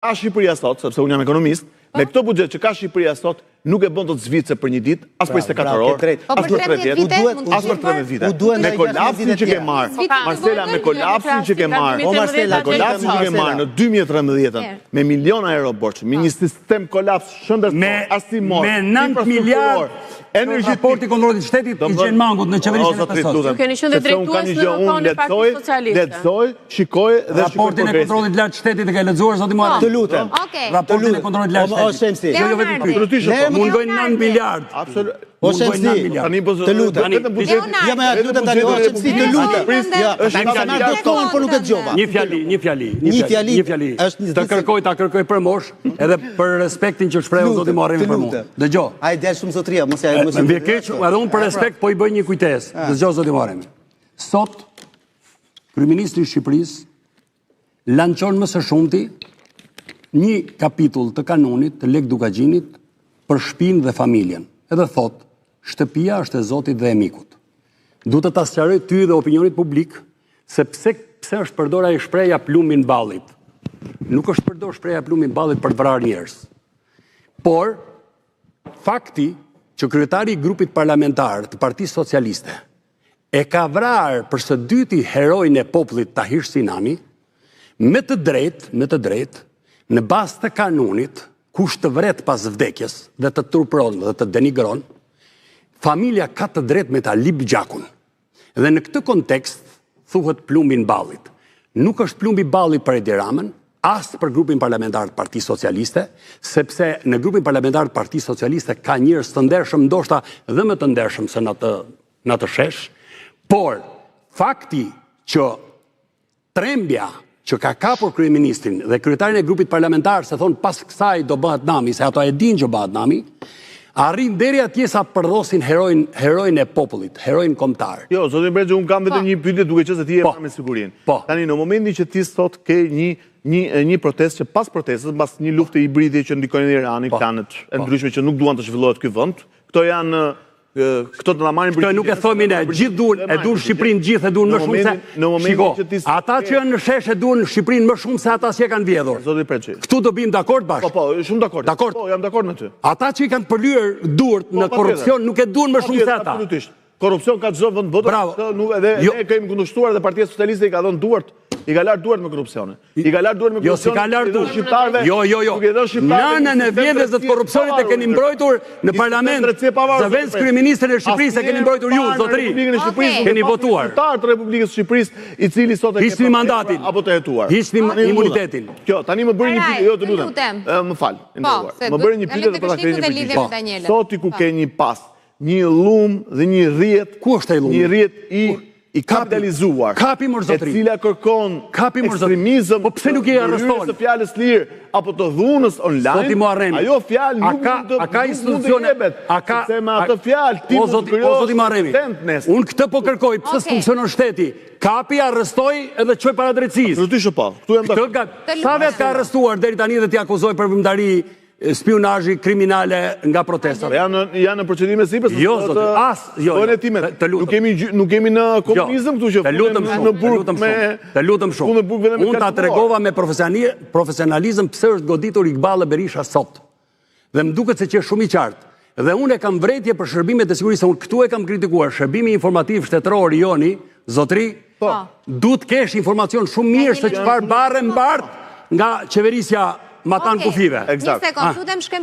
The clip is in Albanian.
Ka Shqipëria sot, sepse unë jam ekonomist, me këtë buxhet që ka Shqipëria sot, nuk e bën dot Zvicër për një ditë, as për 24 orë, po as për 3 vjet, as për 13 vite. Me kolapsin që ke marrë, Marcela me kolapsin që ke marrë, o Marcela, me kolapsin që ke marrë në 2013-ën, me miliona euro borxh, me një sistem kolaps shëndetësor, arsimor, me 9 miliard energji raporti i kontrollit të shtetit i gjen mangut në qeverisjen e PS-së. Ju keni qenë dhe drejtues në kohën e Partisë Socialiste. Lexoj, shikoj dhe shikoj Raportin e kontrollit të lartë të shtetit e ke lexuar zoti Muharrem? Të lutem. Raportin e kontrollit të lartë të shtetit. Jo, jo vetëm ky. Absolutisht. Mungojnë 9 miliard. Absolutisht. O Shemsi, tani po të lutem. Ja më të lutem tani o Shemsi, të lutem. Ja, tani ka marrë do kohën, por nuk e dëgjova. Një fjali, një fjali, një fjali, një fjali. Është të kërkoj, ta kërkoj për mosh, edhe për respektin që shprehu zoti Muharremi për mua. Dëgjo. Ai del shumë zotria, mos ja mos. Më vjen keq, edhe unë për respekt po i bëj një kujtesë. Dëgjo zoti Muharremi. Sot kryeministri i Shqipërisë lançon më së shumti një kapitull të kanunit të Lek Dukagjinit për shpinë dhe familjen. Edhe thotë, shtëpia është e Zotit dhe e mikut. Du të ta sqaroj ty dhe opinionit publik se pse pse është përdor ajo shprehja plumbin ballit. Nuk është përdor shprehja plumbin ballit për të vrarë njerëz. Por fakti që kryetari i grupit parlamentar të Partisë Socialiste e ka vrarë për së dyti heroin e popullit Tahir Sinani, me të drejtë, me të drejtë, në bazë të kanunit, kush të vret pas vdekjes dhe të turpron dhe të denigron, familja ka të drejtë me ta lip gjakun. Dhe në këtë kontekst thuhet plumbin ballit. Nuk është plumbi ballit për Edi Ramën, as për grupin parlamentar të Partisë Socialiste, sepse në grupin parlamentar të Partisë Socialiste ka njerëz të ndershëm, ndoshta dhe më të ndershëm se në atë në atë shesh, por fakti që trembja që ka kapur kryeministrin dhe kryetarin e grupit parlamentar se thonë pas kësaj do bëhet nami, se ato e dinë që bëhet nami, arrin deri atje sa përdhosin heroin, heroin e popullit, heroin kombëtar. Jo, zoti Brexhi, unë kam vetëm po. një pyetje duke qenë se ti je po. me sigurinë. Po. Tani në momentin që ti sot ke një një një protestë që pas protestës, mbas një lufte hibride që ndikojnë në Irani, po. klanet e po. ndryshme që nuk duan të zhvillohet ky vend, këto janë Këto do ta marrin përgjigje. Këtë nuk e themi ne, gjithë duan, e duan Shqipërinë gjithë e duan më shumë se në momentin që ti ata që janë në shesh e duan Shqipërinë më shumë se ata që e kanë vjedhur. Zoti Preçi. Këtu do bim dakord bashkë. Po, po, shumë dakord. Dakord. Po, jam dakord me ty. Ata që i kanë përlyer duart po, në korrupsion nuk e duan më shumë se ata. Absolutisht. Korrupsion ka çdo vend botës. Bravo. Nuk edhe jo. ne kemi kundërshtuar dhe Partia Socialiste i ka dhënë duart, i ka larë duart me korrupsionin. I ka larë duart me jo, s'i ka larë duart. Shqiptarëve. Jo, jo, jo. Nënën e vjedhjes dhe të korrupsionit e keni mbrojtur në parlament. Zëvendës kryeministrin e Shqipërisë e keni mbrojtur ju, zotëri. Keni votuar. Qytetar të Republikës së Shqipërisë, i cili sot e ke mandatin apo të hetuar. Hiqni imunitetin. Kjo, tani më bëri një pyetje, jo të lutem. Më fal, po, nderuar. Më bëri një pyetje dhe po ta kthej një përgjigje. Po. Sot ti ku ke një pas Një llum dhe një rrjet, Ku është ai llumi? Një rrjet i i kapitalizuar. Kapi mor zotëri. E cila kërkon Kapi mor zotëri. ekstremizëm. Po pse nuk i arreston? Së fjalës lirë apo të dhunës online. Zoti Muharremi. Ajo fjalë nuk mund të a ka institucione, a ka sepse me atë fjalë ti mund të krijosh. O zoti Muharremi. Unë këtë po kërkoj, pse s'funksionon shteti? Kapi arrestoi edhe çoi para drejtësisë. Absolutisht po. Këtu jam dakord. Sa vetë ka arrestuar deri tani dhe t'i akuzoi për veprimtari spiunazhi kriminale nga protestat. Janë janë në procedime sipër. Jo, zoti, as, jo. Po hetimet. Të lutem. Nuk kemi nuk kemi në jo, komunizëm këtu që të lutem shumë, në burg me të lutem shumë. Në burg vetëm me Unë ta tregova me profesionalizëm pse është goditur Igballe Berisha sot. Dhe më duket se qe shumë i qartë. Dhe unë e kam vërejtje për shërbimet e sigurisë, unë këtu e kam kritikuar shërbimi informativ shtetëror i joni, zotri, po. duhet të kesh informacion shumë mirë se çfarë barre mbart nga qeverisja matanë okay. kufijve. Një sekond, lutem shkojmë.